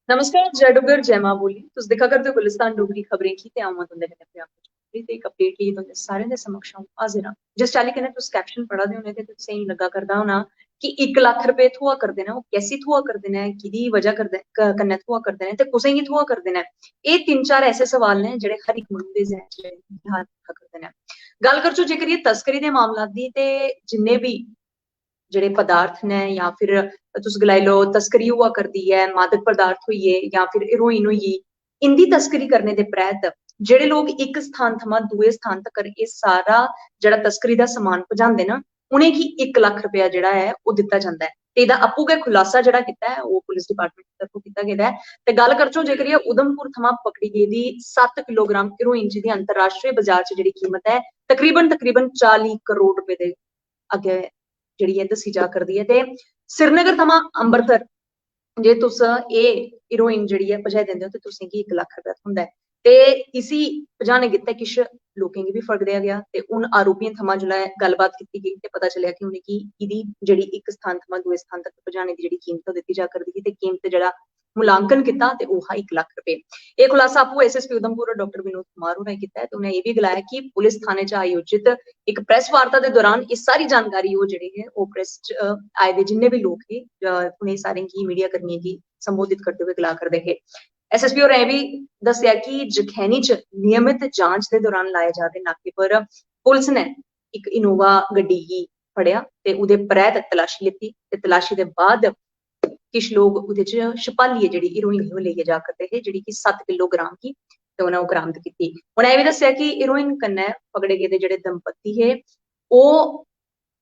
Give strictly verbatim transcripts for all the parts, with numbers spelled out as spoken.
नमस्कार, जय डुग्गर, जय मां बोली। तुस दिक्खा करदे ओ गुलिस्तान डोगरी खबरें गी ते अ'ऊं आं तुं'दे कन्नै प्रिया चौधरी। ते इक अपडेट लेइयै तुं'दे सारें दे समक्ष अ'ऊं हाजिर आं। जिस चाल्ली कन्नै तुस कैप्शन पढ़ा दे होने ते तुसें गी लग्गा करदा होना कि इक लक्ख रपेऽ थ्होआ करदे न, ओह् कैसी थ्होआ करदे न, कि'दी बजह करदे, क-, कन्नै थ्होआ करदे न ते कु'सें गी थ्होआ करदे न। एह् तिन्न चार ऐसे सवाल न जेह्ड़े हर इक मनुक्ख दे जहन च उठा करदे न। गल्ल करचै जेकर एह् तस्करी दे मामला दी, ते जिन्ने बी जेह्ड़े पदार्थ न, जां फिर तुस गलाई लैओ तस्करी होआ करदी ऐ, मादक पदार्थ होई गे जां फिर हीरोइन होई गेई, इं'दी तस्करी करने दे परैंत जेह्ड़े लोक इक स्थान थमां दूए स्थान तकर एह् सारा जेह्ड़ा तस्करी दा समान पजांदे न, उ'नेंगी इक लक्ख रपेआ जेह्ड़ा ऐ, ओह् दित्ता जंदा ऐ। ते एह्दा आपूं गै खुलासा जेह्ड़ा कीता ऐ, ओह् पुलिस डिपार्टमेंट दी तरफों कीता गेदा ऐ। ते गल्ल करचै जेकर एह् उधमपुर थमां पकड़ी गेदी सत्त किलोग्राम हीरोइन, जेह्दी अंतर्राश्ट्री बाजार च जेह्ड़ी कीमत ऐ, तकरीबन, तकरीबन चाली करोड़ रपेऽ दे अग्गें जेह्ड़ी ऐ, दस्सी जा करदी ऐ। ते श्रीनगर थमां अमृतसर जे तुस एह् हीरोइन जेह्ड़ी ऐ, पजाई दिंदे ओ, ते तुसेंगी इक लक्ख रपेआ थ्होंदा ऐ। ते इसी पजाने गित्तै किश लोकें गी बी फगड़ेआ गेआ ते हून आरोपियें थमां जिसलै गल्लबात कीती गेई ते पता चलेआ कि उ'नेंगी एह्दी जेह्ड़ी इक स्थान थमां दूए स्थान तक पजाने दी जेह्ड़ी कीमत ऐ, ओह् दित्ती जा करदी ही ते कीमत जेह्ड़ा मूल्यांकन कीता ते ओह् हा इक लक्ख रपेऽ। एह् खुलासा आपूं एसएसपी उधमपुर डाक्टर विनोद कुमार होरें कीता ऐ ते उ'नें एह् बी गलाया कि पुलिस थाने च आयोजित इक प्रैस वार्ता दे दौरान एह् सारी जानकारी ओह् जेह्ड़े हे, ओह् प्रैस च, अ, आए दे जिन्ने बी लोक हे, अ, उ'नें सारें गी, मीडिया कर्मियें गी संबोधित करदे होए गला करदे हे। एसएसपी होरें एह् बी दस्सेआ कि जखैनी च नियमित जांच दे दौरान लाए जा दे नाके पर पुलिस ने इक इनोवा गड्डी गी फड़ेआ ते ओह्दे परैत तलाशी लैती ते तलाशी दे बाद किश लोक ओह्दे च छपालियै जेह्ड़ी हीरोइन ही, ओह् लेइयै जा करदे हे, जेह्ड़ी कि सत्त किलोग्राम ही, ते उ'नें ओह् बरामद कीती। उ'नें एह् बी दस्सेआ कि हीरोइन कन्नै पकड़े गेदे जेह्ड़े दंपति हे, ओह्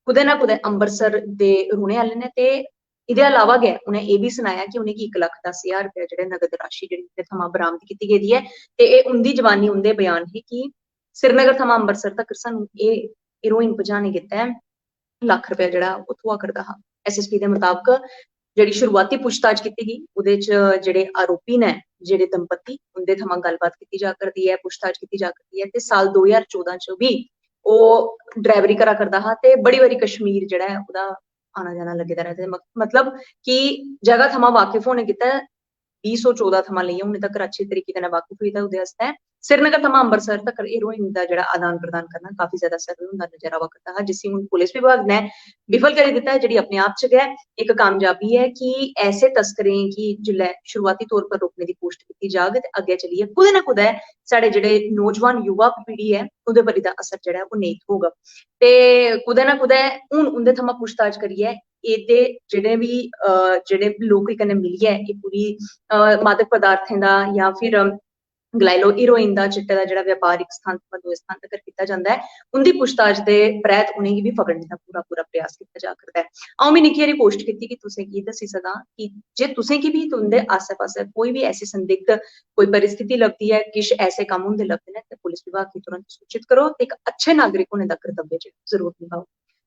कुतै ना कुतै अमृतसर दे रौह्ने आह्ले न ते एह्दे अलावा गै उ'नें एह् बी सनाया कि उ'नेंगी इक लक्ख दस ज्हार रपेआ जेह्ड़ा नगद राशि जेह्ड़ी उं'दे थमां बरामद कीती गेदी ऐ। ते एह् उं'दी जबानी उं'दे बयान हे कि श्रीनगर थमां अमृतसर तक सानूं एह् हीरोइन पजाने गित्तै लक्ख रपेआ जेह्ड़ा ओह् थ्होआ करदा हा। एसएसपी दे मताबक जेह्ड़ी शुरुआती पुछताछ कीती गेई, ओह्दे च जेह्ड़े आरोपी न, जेह्ड़े दंपति, उं'दे थमां गल्लबात कीती जा करदी ऐ, पुछताछ कीती जा करदी ऐ। ते साल दो ज्हार चौदां च बी ओह् ड्राइवरी करा करदा हा ते बड़ी बारी कश्मीर जेह्ड़ा ऐ, ओह्दा आना जाना लग्गे दा रेहा। ते मत-, मतलब कि जगह थमां वाकिफ होने गित्तै बीह् सौ चौदां थमां लेइयै हून तक्कर अच्छे तरीके कन्नै वाकिफ होई दा ओह्दे आस्तै। श्रीनगर थमां अमृतसर तक्कर हीरोइन दा जेह्ड़ा आदान प्रदान करना काफी ज्यादा सरल होंदा नजर आवा करदा हा, जिसी हून पुलिस विभाग ने विफल करी दित्ता ऐ, जेह्ड़ी अपने आप च गै इक कामयाबी ऐ कि ऐसे तस्करें गी जिसलै शुरुआती तौर पर रोकने दी कोशट कीती जाग ते अग्गें चलियै कुतै ना कुतै साढ़े जेह्ड़े नौजवान युवा पीढ़ी ऐ, ओह्दे पर एह्दा असर जेह्ड़ा ऐ, ओह् नेईं थ्होग। ते कुतै ना कुतै हून उं'दे थमां पुछताछ करियै एह्दे जेह्ड़े बी, अ, जेह्ड़े बी लोकें कन्नै मिलियै एह् पूरी, अ, मादक पदार्थें दा जां फिर, अम, गलाई लैओ हीरोइन दा, चिट्टे दा जेह्ड़ा व्यापार इक स्थान थमां दूए स्थान तगर कीता जंदा ऐ, उं'दी पुछताछ दे परैत उ'नेंगी बी पकड़ने दा पूरा, पूरा प्रयास कीता जा करदा ऐ। अ'ऊं बी निक्की हारी कोशट कीती कि तुसें गी दस्सी सकां कि जे तुसें गी बी तुं'दे आस्सै-पास्सै कोई बी ऐसी संदिग्ध कोई परिस्थिति लभदी ऐ, किश ऐसे कम्म होंदे लभदे न, ते पुलिस विभाग गी तुरंत सूचत करो ते इक अच्छे नागरिक होने दा कर्तव्य जेह्ड़ा जरूर निभाओ।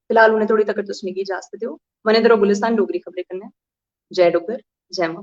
फिलहाल उ'नें थोड़ी तगर तुस मिगी इजाजत देओ। बने दे रहो गुलिस्तान डोगरी खबरें कन्नै। जय डुग्गर, जय मां।